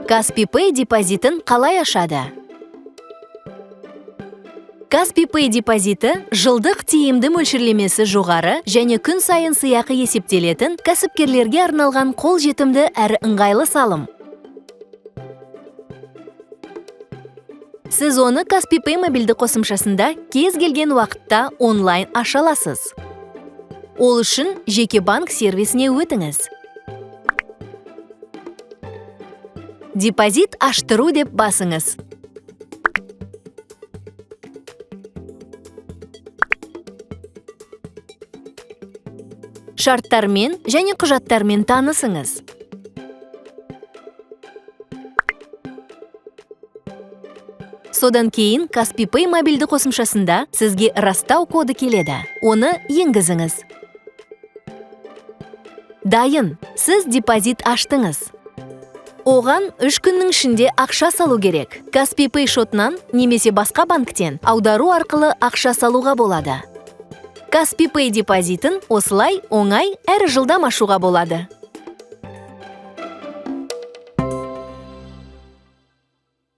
Kaspi Pay депозитін қалай ашады? Kaspi Pay депозиті – жылдық тиімді мөлшерлемесі жоғары және күн сайын сыйақы есептелетін кәсіпкерлерге арналған қолжетімді әрі ыңғайлы салым. Сіз оны Kaspi Pay мобильді қосымшасында кез келген уақытта онлайн аша аласыз. Ол үшін жеке банк сервисіне өтіңіз. «Депозит аштыру» деп басыңыз. Шарттармен және құжаттармен танысыңыз. Содан кейін Kaspi Pay мобильді қосымшасында сізге растау коды келеді. Оны енгізіңіз. Дайын, сіз депозит аштыңыз. Оған 3 күннің ішінде ақша салу керек. Kaspi Pay шотынан немесе басқа банктен аудару арқылы ақша салуға болады. Kaspi Pay депозитін осылай оңай әрі жылдам ашуға болады.